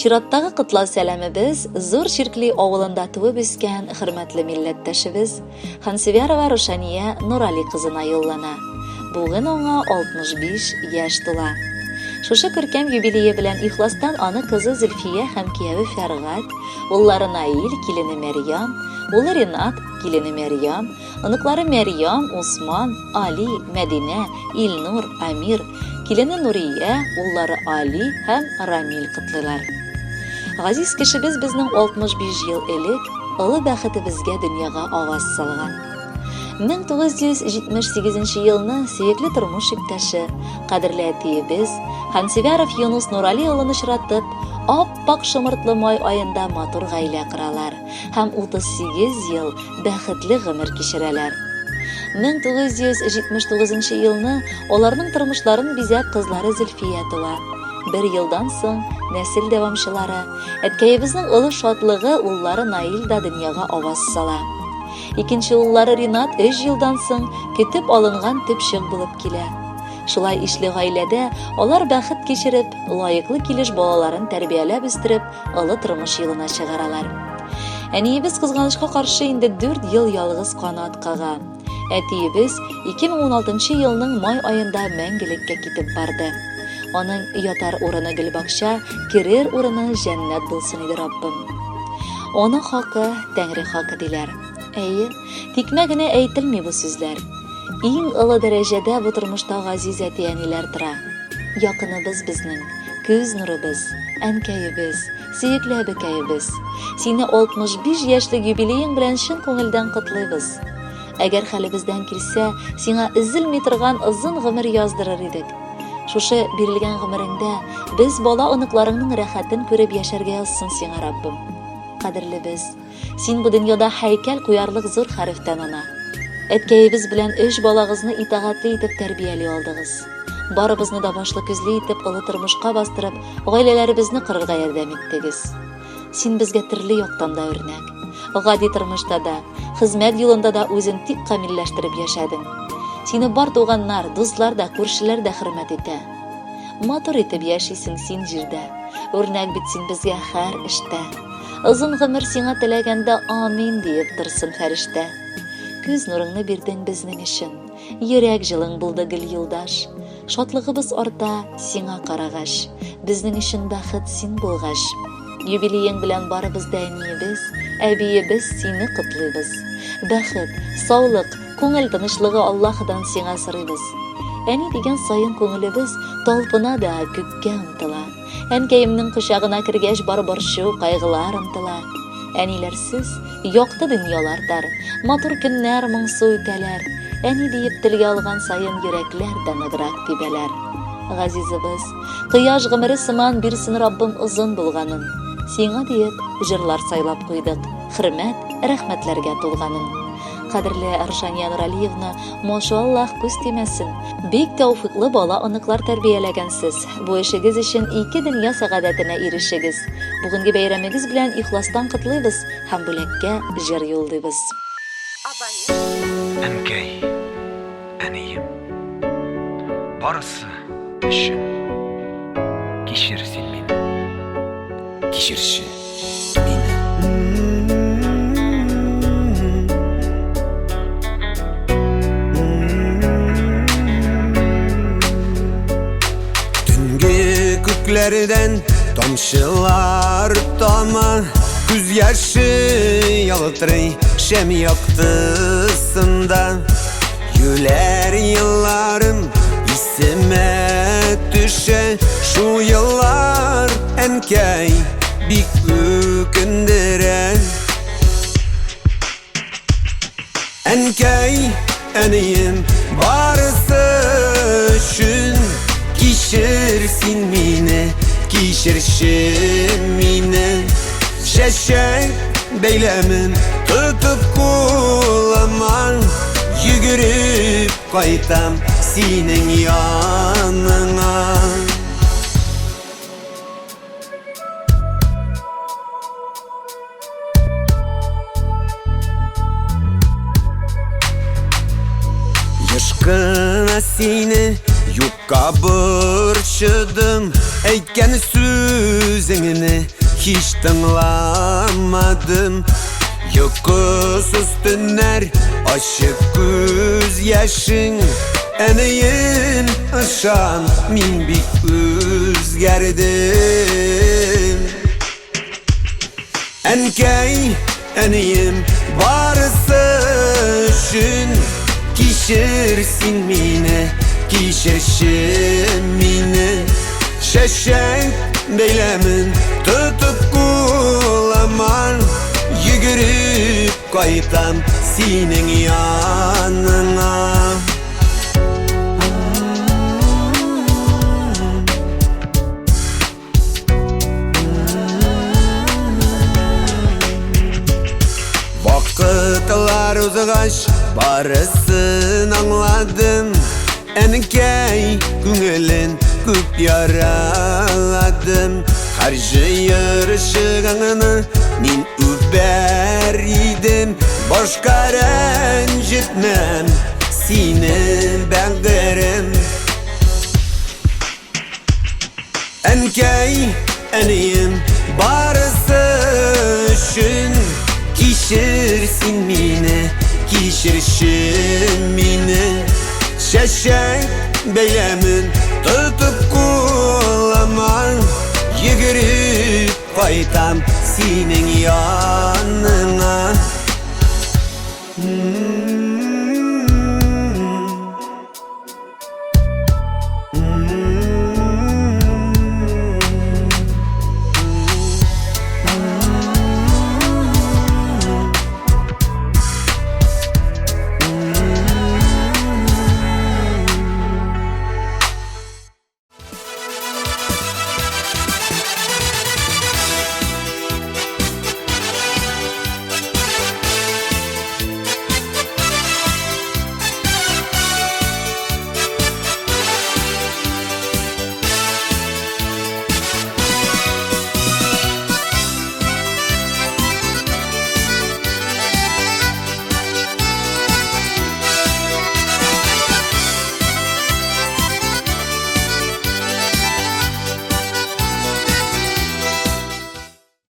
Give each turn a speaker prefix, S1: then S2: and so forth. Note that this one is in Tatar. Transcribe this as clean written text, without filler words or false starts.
S1: Чираттагы котлау сәламебез Зур Чиркли авылында туып үскән хөрмәтле милләттәшебез Хансевярова Рушания Нурали кызына юллана. Бүген аңа 65 яшь тула. Шушы күркәм юбилее белән ихластан аны кызы Зөлфия һәм кияве Фәргать, уллары Наил, килене Мәрьям, улы Ринат, килене Мәрьям, оныклары Мәрьям, Усман, Али, Мәдинә, Илнур, Амир, килене Нурия, уллары Али һәм Рамил котлыйлар. Газиз кешебез безнең 65 ел элек олы бәхетебезгә дөньяга аваз салган. 1978 елны сөекле тормыш иптәше, кадерле әтиебез Хансевяров Юнус Нурали улын очратып, ап-ак шомыртлы май аенда матур гаилә коралар һәм 38 ел бәхетле гомер кичерәләр. 1979 елны аларның тормышларын бизәп кызлары Зөлфия туа. Бер елдан соң нәсел дәвамчылары, әткәебезнең олы шатлыгы уллары Наил да дөньяга аваз сала. Икенче уллары Ринат өч елдан соң көтеп алынган төпчек булып килә. Шулай ишле гаиләдә алар бәхет кичереп, лаеклы килеш балаларын тәрбияләп үстереп, олы тормыш юлына чыгаралар. Әниебез кызганычка каршы инде 4 ел ялгыз канат кага. Әтиебез 2016 елның май аенда мәңгелеккә китеп барды. Аның ятар урыны гөлбакча, керер урыны җәннәт булсын иде Раббым. Ана хакы, Тәңре хакы диләр. Әйе, тикмә генә әйтелми бу сүзләр. Иң олы дәрәҗәдә бу тормышта газиз әти-әниләр тора. Якыныбыз безнең, күз нурыбыз, әнкәебез, сөекле әбекәебез. Сине 65 яшьлек юбилеең белән чын күңелдән котлыйбыз. Әгәр хәлебездән килсә, сиңа өзелми торган озын гомер яздырыр идек. Шушы бирелгән гомереңдә без бала-оныкларыңның рәхәтен күреп яшәргә язсын сиңа, Раббым. Кадерлебез, син бу дөньяда һәйкәл куярлык зур хәрефтән ана. Әткәебез белән өч балагызны итагатьле итеп тәрбияли алдыгыз. Барыбызны да башлы-күзле итеп олы тормышка бастырып, гаиләләребезне корырга ярдәм иттегез. Син безгә төрле яктан да үрнәк. Гади тормышта да, хезмәт юлында да үзен тик камилләштереп яшәдең. Сине бар туганнар, дуслар да, күршеләр дә хөрмәт итә. Матур итеп яшисең син җирдә. Үрнәк бит син безгә һәр эштә. Озын гомер сиңа теләгәндә амин диеп торсын фәрештә. Күз нурыңны бирдең безнең өчен. Йөрәк җылың булды гел юлдаш. Шатлыгыбыз арта сиңа карагач, Безнең өчен бәхет син булгач. Юбилеең белән барыбыз да әниебез, әбиебез сине котлыйбыз. Бәхет, саулык, күңел тынычлыгы Аллаһыдан сиңа сорыйбыз. Әни дигән саен күңелебез талпына да күккә омтыла. Әнкәемнең кочагына кергәч бар борчу, кайгылар онтыла. Әниләрсез якты дөньялар тар, матур көннәр моңсу үтәләр. Әни диеп телгә алган саен йөрәкләр дә ныграк тибәләр. Газизыбыз, кояш гомере сыман бирсен Раббым озын булганын. Сиңа диеп җырлар сайлап куйдык, хөрмәт, рәхмәтләргә тулганын. Кадерле Рушания Нуралиевна, машаллаһ, күз тимәсен. Бик тәүфыйклы бала-оныклар тәрбияләгәнсез. Бу эшегез өчен ике дөнья сәгадәтенә ирешегез. Бүгенге бәйрәмегез белән ихластан котлыйбыз һәм бүләккә җыр юллыйбыз.
S2: Әнкәй, әнием, барысы өчен кичер син мине, кичерче мине.
S3: Төнге күкләрдән тамчылар тама, күз яше ялтырый шәм яктысында. Юләр елларым исемә төшә, шул еллар, әнкәй, бик үкендерә. Әнкәй, әнием, барысы өчен кичер син мине, кичерче мине. Чәчәк бәйләмен тотып кулыма, йөгереп кайтам синең яныңа. Еш кына сине Юкка борчыдым, әйткән сүзеңне һич тыңламадым. Йокысыз төннәр, ачы күз яшең. Әнием, ышан, мин бик үзгәрдем. Әнкәй, әнием, барысы өчен кичер син мине, кичерче мине. Чәчәк бәйләмен тотып кулыма, йөгереп кайтам синең яныңа. Вакытлар узгач, барысын аңладым. Әнкәй күңелен күп яраладым. Һәр җыерчыгыңны мин үбәр идем. Башка рәнҗетмәм сине, бәгырем. Әнкәй, әнием, барысы өчен кичер син мине, кичерче мине. Чәчәк бәйләмен тотып кулыма, йөгереп кайтам синең яныңа.